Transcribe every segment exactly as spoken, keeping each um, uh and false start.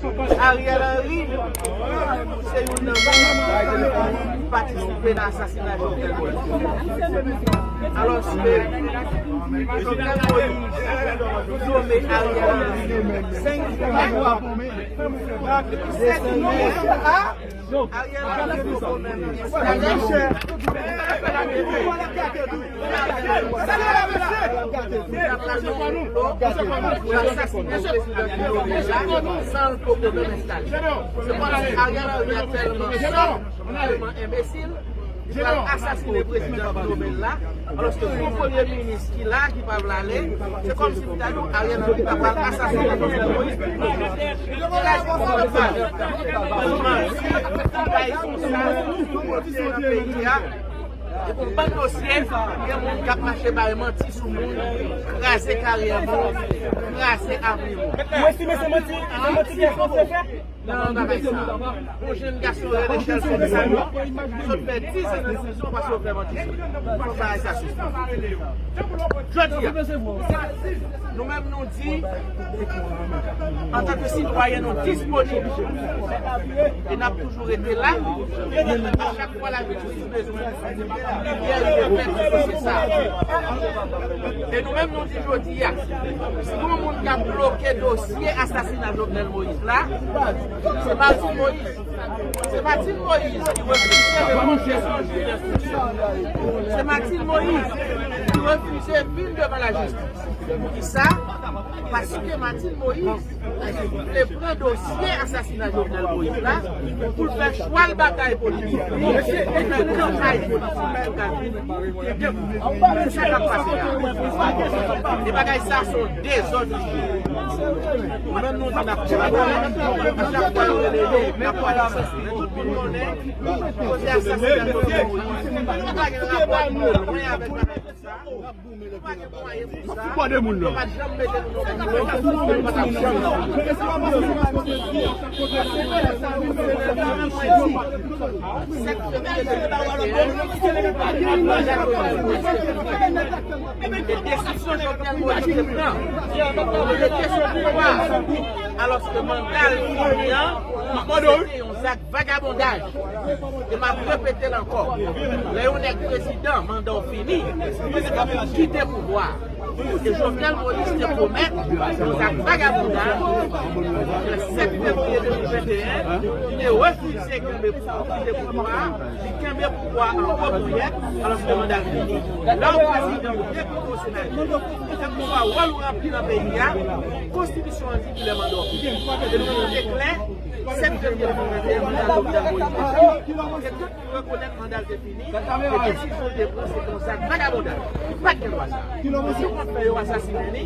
Ariel Henry se youn nan moun ki patisipe nan asasina Jovenel Moïse. Alòske Jovenel Moïse nome Ariel Henry senk jou apre. Depi sèt jou, Ariel Henry poko menm enstale. Sa l poko menm enstale. Se kòmsi Ariel Henry a tèlman sòt, tèlman enbesil, li pral asasine prezidan ki nome l la, alòske gon premye minis ki la, ki pa vle ale, se kòmsi m ta di w Ariel Henry ta pral asasine Jovenel Moïse. Li te la di konsa, bay konsa, nan peyi a. Epi yon bann dosye, gen moun k ap mache bay manti sou moun, kraze karyè moun, kraze avni moun. Ou estime se manti, se manti Pierre François fè? Nan bagay sa, yon jenn gason rele Shelson Sanon, sot fè diz an nan prizon paske yo fè manti sou li. Fò bagay sa sispann. Jodi a, nou menm nou di, antanke sitwayen, nou disponib e n ap toujou rete la. A chak fwa lajistis bezwen yon bagay, se sa. E nou menm nou di jodi a, si gon moun k ap bloke dosye asasina Jovenel Moïse la, se Martine Moïse. Se Martine Moïse ki refize vin devan jiridiksyon. Se Martine Moïse ki refize vin devan lajistis. Poukisa? Paske Martine Moïse vle pran dosye asasina Jovenel Moïse la pou l fè chwal batay politik li, pou l fè kanpay politik pou l ka vin. Se sa k ap pase la. E bagay sa se yon dezòd ki ye. Nou menm nou di n ap kolabore. A chak fwa yo rele nou, n ap pale ansanm. Men tout moun konnen koze asasina Jovenel Moïse, nou pa gen rapò lwen avèk bagay sa. Nou pa gen mwayen pou sa. Yo pa t janm mete nou nan konplo. Yo pa t ap janm. E desizyon Jovenel Moïse te pran pou l rete sou pouvwa, alòske manda l fini an, se te yon zak vagabondaj. E m ap repete l ankò, lè yon nèg prezidan, manda w fini, se pou l kite pouvwa. E Jovenel Moïse te pwomèt yon zak vagabondaj, le sèt fevriye de mil venteyen, li te refize kenbe pou kite pouvwa a, li kenbe pouvwa a an gwo ponyèt, alòske manda l fini. Lè w prezidan, ou depite, ou senatè, kèlkeswa wòl ou ranpli nan peyi a, konstitisyon an di ki lè manda w fini. E nou menm nou te klè, sèt fevriye de mil venteyen, manda Jovenel Moïse te fini, e tout moun rekonèt manda l te fini, e desizyon l te pran, se te yon zak vagabondaj. Li pa t gen dwa sa. Si w konn fè yo asasinen li,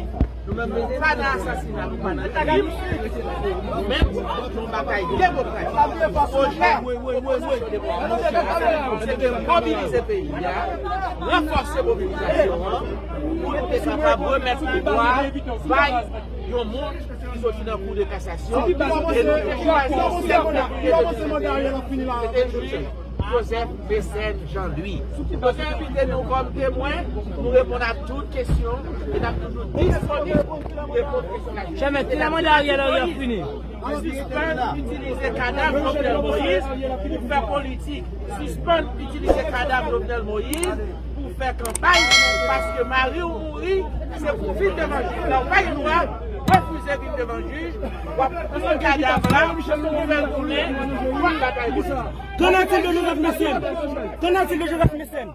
nou menm nou pa nan asasina, nou pa nan krim. Nou menm, se yon batay demokratik. Pwojè opozisyon demokratik, se te mobilize peyi a, ranfòse mobilizasyon an, pou nou te kapab remèt pouvwa a bay yon moun ki soti nan Kou de Kasasyon, e nou te chwazi sèt fevriye de mil venteyen, se te jij Joseph Mécène Jean Louis. Yo te envite nou kòm temwen, nou reponn a tout kesyon, e n ap toujou disponib pou reponn kesyon la. Chèmèt, kilè manda Ariel Henry ap fini? Sispann itilize kadav Jovenel Moïse pou fè politik. Sispann itilize kadav Jovenel Moïse pou fè kanpay, paske mari w mouri, se pou w vin devan jij la. Ou pa gen dwa refize vin devan jij, w ap pran kadav la pou w fè l tounen, pou w al batay politik. Qu'en est-il de Joseph Mécène? Qu'en est-il de Joseph Mécène?